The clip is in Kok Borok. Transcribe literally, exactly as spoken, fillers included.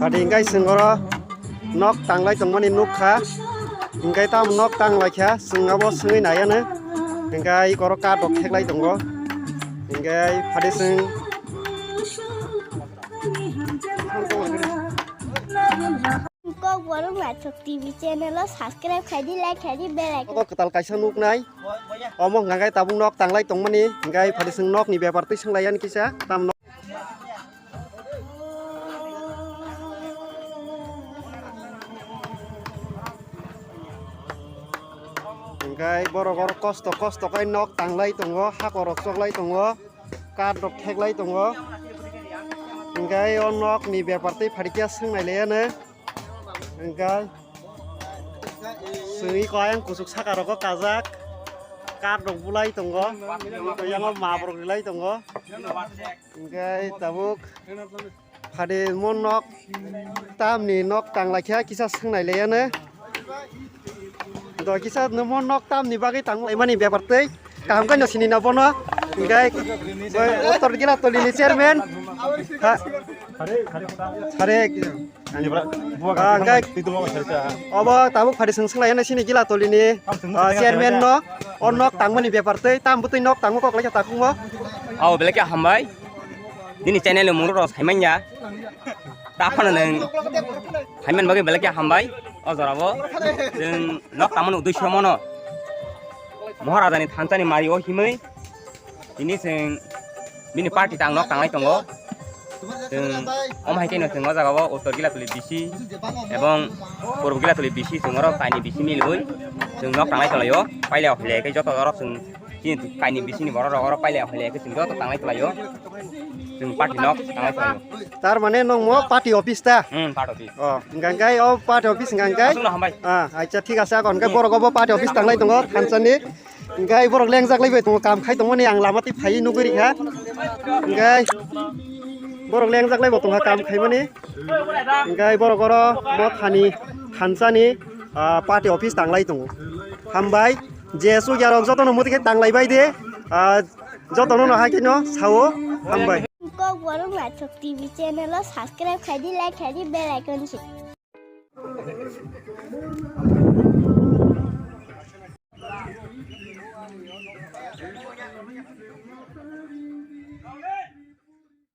Padi hingkai chwng oro nok tanglai tongmani nukha. Hingkai tamo nok tanglaikha, chwng abo swngwi naiya no. Hingkai oro card rok theklai tongo. Hingkai padi chwng Kokborok Naithok T V channel o subscribe khaidi, like khaidi, bell icon. Abo kwtal kaisa nuknai. Omo hwnkha khe tabuk nok tanglai tongmani, hingkai padi chwng nokni bepar twi swnglaiyani kisa, tam nok. Hingkai borok oro kosto kosto khe nok tanglai tongo, hakorok choklai tongo, card rok theklai tongo. Hingkai o nokni bepar twi phaikhe swngnai laiya no. Hingkai chwngwi kok ayang kuchuk saka rogo kajak. Card rok bulai tongo. Yango map rok rilai tongo. Hingkai tabuk padi mo nok tamni nok tanglaikha kisa swngnai laiya no. Do kisa no mo nok tamni bagwi tanglaimani bepar twi. Kaham khe no sini na bono. Hingkai bai Uttor Gilatoli ni chairman. Ha. Sare. Ah, hingkai obo tabuk padi chwng swnglaiyano sini Gilatoli ni, ah, chairman no. O nok tangmani bepar twi tam bwtwi nok tangma kok lai kha takhukmo. Abo belai khe hambai. Nini channel ni mung rok saimanya. Ta phano nwng haiman bagwi belai khe hambai. O jorao chwng nok tangmani uddesyo mono Maharaja ni thansa ni mari o himwi tini chwng bini party tang nok tanglai tongo. Chwng omo hai khe no chwng o jaga o Uttor Gilatoli B C ebong Purbo Gilatoli B C chwng oro kaini B C milwi chwng nok tanglai tonglaio. Pailao hwlai khe joto oro chwng chini kaini B C ni borok rok oro pailao hwlai khe chwng joto tanglai tonglaio. Chwng party nok tanglai tonglaio. Tar mane nwng mo party office ta? Hmm, party office. Oh, hingkha hingkai o party office hingkha hingkai? Aswkno hambai. Ah, acha, thik ase, akon hingkhe borok obo party office tanglai tongo thansa ni. Hingkhe borok lengjak lai bai tongo, kam khai tongmani ang lama twi phaiwi nugwi rikha. Hingkhe borok lengjak lai bo tongkha kam khaimani. Hingkhe borok oro mothani thansani, ah, party office tanglai tongo. Hambai, je chukya rok jotono muti khe tanglai bai de, ah, jotono no hai khe no sao, hambai. Kokborok Naithok T V channel o subscribe khaidi, like khaidi, bell icon se.